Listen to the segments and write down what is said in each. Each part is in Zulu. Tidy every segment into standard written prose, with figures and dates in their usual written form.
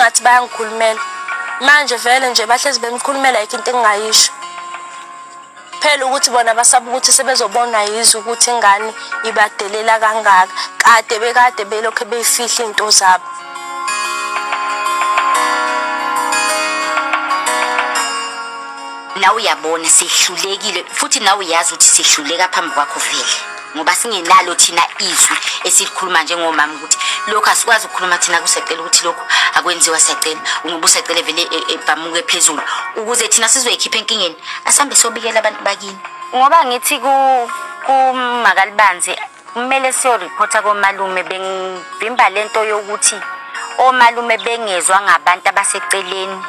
Ngathi bayangikhulumela. Manje vele nje bahlezi bengikhulumela ayikho into engingayisho. Phela ukuthi bona basaba ukuthi sebezobonwa yizwe ukuthi ingane ibadelela kangaka. Kade bekade belokhu beyifihla iy'nto zabo. Nawe uyabona sehlulekile futhi nawe uyazi ukuthi sehluleka phambi kwakho vele ngoba singenalo thina izwi esilikhuluma njengomama ukuthi lokhu asikwazi ukukhuluma thina kusacela ukuthi lokhu akwenziwa siyacela ngoba usacele vele ebhamuke phezulu ukuze thina sizoyikhipha enkingeni asambe sobikela abantu bakini ngoba ngithi kumakalibanzi kumele siyorephotha komalume bengivimba lento yokuthi omalume bengezwa ngabantu abaseceleni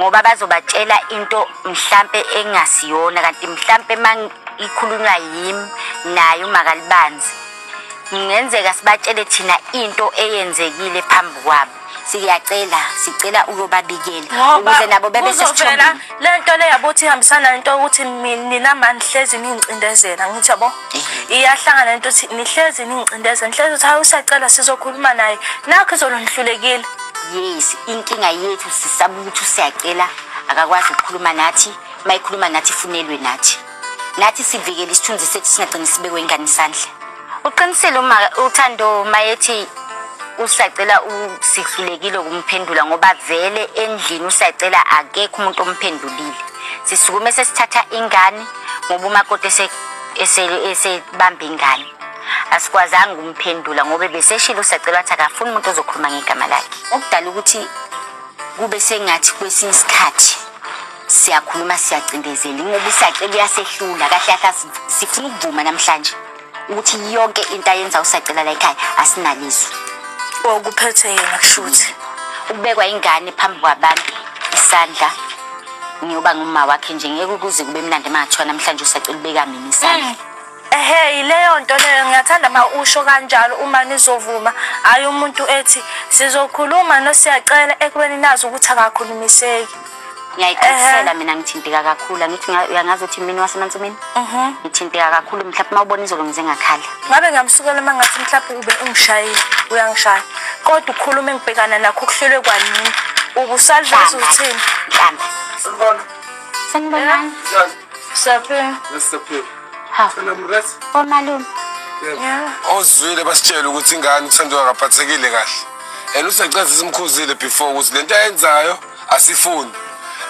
ngoba bazobatshela into mhlampe engasiyona kanti mhlampe uma ikhulunywa yimi naye umakalibanzi kungenzeka sibatshele thina into eyenzekile phambi kwabo siyacela sicela uyobabikela ukuze nabo bebe sesithombeni le nto le yabo uthi ihambisana nento yokuthi nina mani hlezi ningicindezela ngithi yabo iyahlangana lento ukuthi nihlezi ningicindezela nihlezi ukuthi hayi usacela sizokhuluma naye nakho izolo nihlulekile yes inkinga yethu sisaba ukuthi usiyacela akakwazi ukukhuluma nathi uma ekhuluma nathi ifunelwe nathi nathi sivikele isithunzi sethu singagcini sibekwe ingane isandla Uqinisile uma uThando mayethi usacela usihlulekile ukumphendula ngoba vele endlini usacela akekho umuntu omphendulile. Sisukume sesithatha ingane ngoba umakoti esebamba ingane. Asikwazanga ukumphendula ngoba beseshilo usacela wathi akafuni umuntu ozokhuluma ngegama lakhe. Okudala ukuthi kube sengathi kwesinye isikhathi siyakhuluma siyacindezela ngoba usacela uyasehlula kahle kahle sifuna ukuvuma namhlanje. Ukuthi yonke into ayenza usacela la ekhaya asinalizwi. Okuphethe yena kushuthi. Ukubekwa ingane phambi kwabantu isandla ngiyoba ngumma wakhe nje ngeke kuze kube mnandi uma ngathiwa namhlanje usacela ubeka mina isandla. Ehhe yileyo nto leyo ngiyathanda ma usho kanjalo uma nizovuma hhayi umuntu ethi sizokhuluma nosiyacela ekubeni nazi ukuthi akakhulumiseki. Ngiyayiqinisela mina ngithinteka kakhulu angithi uyangazi ukuthi mina wasemantsumini mhm. ngithinteka kakhulu mhlawumbe uma ubona izolo ngize ngakhala ngabe ngiyamsukela uma ngathi mhlawumbe ube ungishayile uyangishaya kodwa ukhuluma engibhekana nakho kuhlelwe kwanini ubusaliveza uthini nhlamba sanibona sanibonani siyaphila siyaphila ha omalume ozwile basitshela ukuthi ingane uthandiwe akaphathekile kahle and usecela simkhuzile before ukuthi lento ayenzayo asifuni.